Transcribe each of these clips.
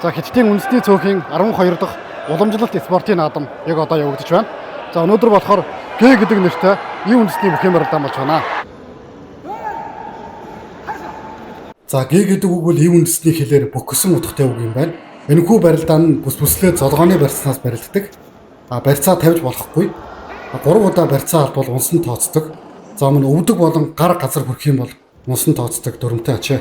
За, Хятадын үндэсний цөөхийн 12 дахь уламжлалт спортын наадам яг одоо явагдаж байна. За, өнөөдөр болохоор Г гэдэг нэртэй ийм үндэсний бүхэн барилдаан болж байна. За, Г гэдэг үг бол ийм үндэсний хэлээр бөхсөн утгатай үг юм байна. Энэхүү барилдаан нь бүс бүслээ золгооны барьцнаас барилддаг. А барьцаа тавьж болохгүй. 3 удаа барьцаа алдвал унсан тооцдог. За, мөн өвдөг болон гар газар хүрэх юм бол унсан тооцдог дүрмтэй ачаа.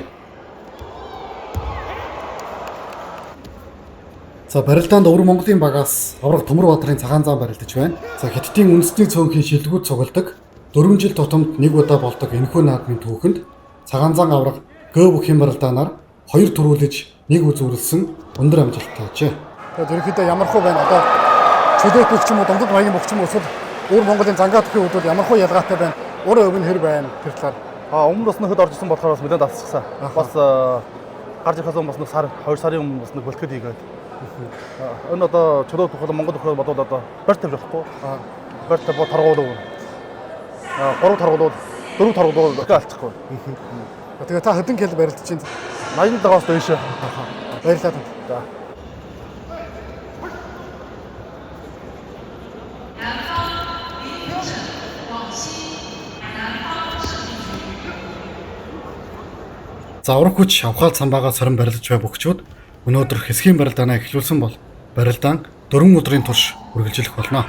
За, барилдаанд Өвөр Монголын багаас Авраг Төмөрбаатарын цагаан зам барилдаж байна. За, Хятадын үндэсний цөөнхийн шилдэгүүд цугладаг 4 жил тутамд нэг удаа болдог энэхүү наадмын түүхэнд цагаан зан авраг Г бүхийн барилдаанаар 2 түрүүлж нэг үзүүрлсэн өндөр амжилттай ажээ. Тэгээд ерөнхийдөө ямар хуу байна одоо чөлөөт бүх ч юм уу, дундад маягийн бүх ч юм уу, эсвэл Өвөр Монголын зангаа төхийн үдүүд ямар хуу ялгаатай байна? Ур өв нь хэр байна тэр талаар? А өмнө бас нөхөд орж исэн болохоор бас нэлээд дасчихсан. Бас гарч ирэхээс өмнө бас нэг сар 2 сарын өмнө бас нэг бэлтгэл хийгээд. Энэ одоо чөлөө төхөл Монгол төхөл бодвол одоо барь тавьж болохгүй. Барь тавь торгуулав. А 3 торгуулвал 4 торгуулвал дахиад алчихгүй. Тэгээ та хэдэн кил барилдаж чинь? 87-аас дээш. Баярлалаа танд. За. За, ураг хүч шавхаал самбаагаа саран барилдаж бай бөхчүүд өнөөдөр хэсгийн барилдаанаа эхлүүлсэн бол барилдаан 4 өдрийн турш үргэлжлэх болно.